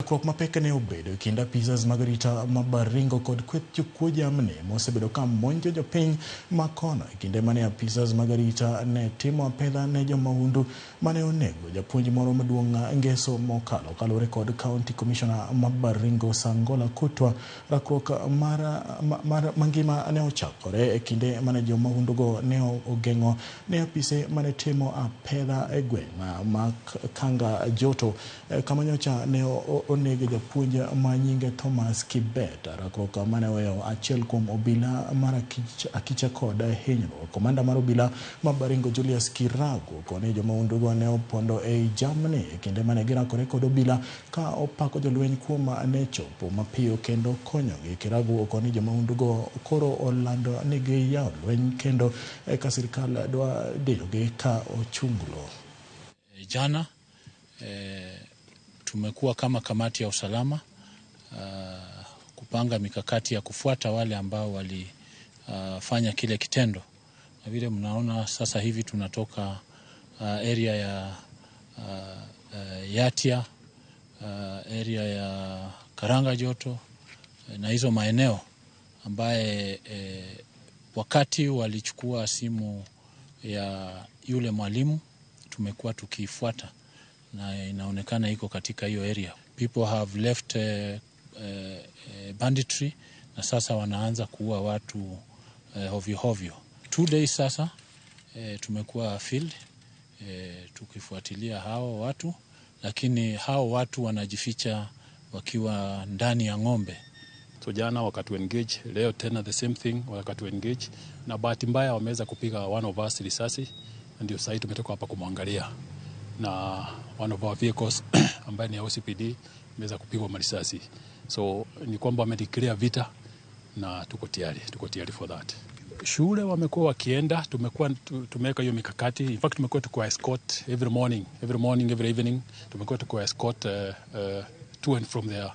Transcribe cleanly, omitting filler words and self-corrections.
Rakruok mapek ne obedo e kind apisas mag arita ma Baringo kod kweth jokuo jamni mosebedo ka monjo jopiny ma kono e kinde mane apisas mag arita ne timo apedha ne jomahundu mane onego japuonj moro maduong' ngeso mokalo. Kaluwore kod County Commissioner ma Baringo Sangola Kutwa, rakruok mar mangima ne ochakore e kinde mane jomahundugo ne ogeng'o ne apise mane timo apedha e gweng' ma Kanga Joto kama nyocha ne oneg japuonj ma nyinge Thomas Kibet. Rakruok mane oweyo achiel kuom obila mar akicha kod hinyruok. Komanda mar obila ma Baringo Julius Kiragu koni jomahundugo ne opondo ei jamni e kinde mane girakore kod obila ka opako jolweny kuom ne chopo mapiyo kendo konyogi. Kiragu okoni jomahundugo koro olando ni giyawo lweny kendo ka sirikal dwa diyogi ka ochunglo. Jana tumekuwa kama kamati ya usalama kupanga mikakati ya kufuata wale ambao walifanya kile kitendo, na vile mnaona sasa hivi tunatoka area ya Yatia, area ya Karanga Joto na hizo maeneo ambaye wakati walichukua simu ya yule mwalimu tumekuwa tukiifuata na inaonekana iko katika hiyo area. People have left banditry na sasa wanaanza kuua watu hovyo hovyo. 2 days sasa tumekuwa field tukifuatilia hao watu, lakini hao watu wanajificha wakiwa ndani ya ng'ombe. So jana wakatu engage, leo tena the same thing wakatu engage, na bahati mbaya wameweza kupiga one of us risasi, na ndio sasa tumetoka hapa kumwangalia, na one of our vehicles ambaye ni ya OCPD imeweza kupigwa marisasi. So ni kwamba wamedeclare vita na tuko tayari for that. Shule wamekuwa wakienda, tumekuwa tumeweka hiyo mikakati. In fact tumekuwa tukiwa escort every morning, every morning, every evening tumekuwa tukiwa escort to and from their